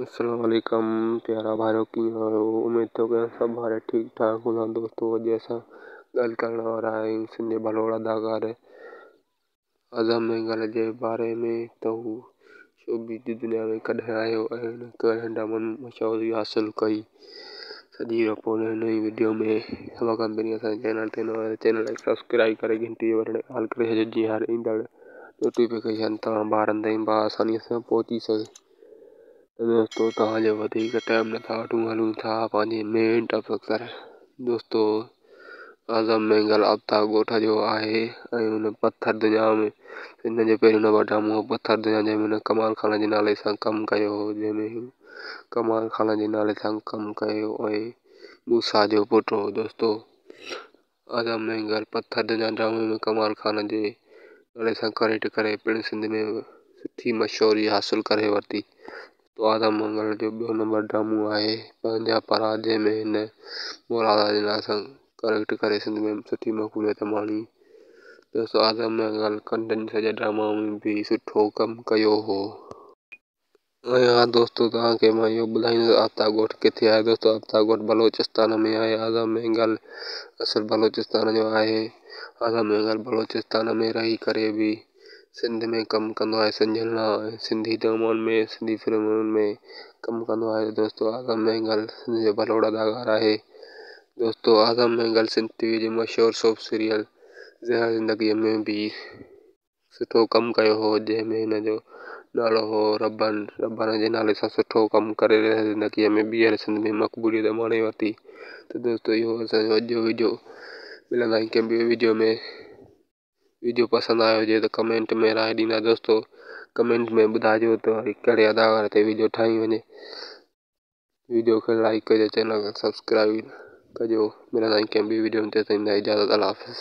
السلام عليڪم پيارا ڀائرو ڪيئن آهيو؟ اميد ٿو ڪيان سڀ ڀائر ٺيڪ ٺاڪ هوندا. دوستو اڄ اسان ڳالهه ڪرڻ وارا آهيون سنڌ جي ڀلوڙ اداڪار اعظم مينگل جي باري ۾ ته هو شوبز جي دنيا ۾ ڪڏهن آيو ۽ هن ڪهڙن ڊرامن ۾ مشهوري حاصل ڪئي، سڄي رپورٽ هن ئي وڊيو ۾. سڀ کان پهرين اسان جي چينل تي نئون آهيو چينل کي سبسڪرائب ڪري گهنٽي جو بٽڻ آل ڪري ڇڏيو جيئن هر ايندڙ نوٽيفڪيشن توهان ٻارن تائين بآساني سان پهچي سگهي. ته دوستو توهان جو وڌيڪ ٽائيم نٿا وٺون، هلون ٿا پنهنجي مين ٽاپڪ طرف. دوستو اعظم مينگل آفتاب ڳوٺ جو آهي ۽ هن پٿر دنيا ۾ هن جو پهريون نمبر ڊرامو هو پٿر دنيا، جنهن ۾ هن ڪمال خان جي نالي سان ڪم ڪيو هو، جنهن ۾ هو ڪمال خان جي نالي سان ڪم ڪيو ۽ موسيٰ جو پٽ هو. دوستو اعظم مينگل پٿر دنيا ڊرامي ۾ ڪمال خان جي نالي سان ڪريٽ ڪري پڻ سنڌ ۾ سٺي مشهوري حاصل ڪري ورتي. اعظم مينگل جو ٻيو نمبر ڊرامو آهي پنهنجا پرا، جنهن ۾ هن مولانا جي نالي سان ڪريڪٽ ڪري سنڌ ۾ سٺي مقبوليت ماڻي. دوستو اعظم مينگل ڪنڊن سڄي ڊراما ۾ به سٺو ڪم ڪيو هو. ۽ ها دوستو توهان کي مان اهو ٻڌائيندس آفتاب ڳوٺ ڪٿي آهي. دوستو آفتاب ڳوٺ بلوچستان ۾ آهي. اعظم مينگل اصل بلوچستان جو آهي. اعظم مينگل بلوچستان ۾ رهي ڪري به سنڌ ۾ ڪم ڪندو آهي. سنڌين لاء سنڌي ڊرامن ۾ سنڌي فلمن ۾ ڪم ڪندو آهي. دوستو اعظم مينگل سنڌ جو ڀلوڙ اداڪار آهي. دوستو اعظم مينگل سنڌ ٽي وي جي مشهور سوپ سيريل زهر زندگي ۾ به سٺو ڪم ڪيو هو، جنهن ۾ هن جو نالو هو ربن. ربن جي نالي سان سٺو ڪم ڪري زهر زندگي ۾ ٻيهر سنڌ ۾ مقبوليت ماڻي ورتي. ته دوستو اهو اسان جو اڄ جو وڊيو، ملندا آهيون ڪنهن ٻئي وڊيو ۾. وڊيو پسند آيو هجي ته ڪمينٽ ۾ راء ڏيندا دوستو، ڪمينٽ ۾ ٻڌائجو ته وري ڪهڙي اداڪار تي وڊيو ٺاهي وڃي. وڊيو کي لائڪ ڪجو، چينل کي سبسڪرائب ڪجو. ملندا آهيون ڪنهن ٻي وڊيو ۾، تيستائين اجازت، الله حافظ.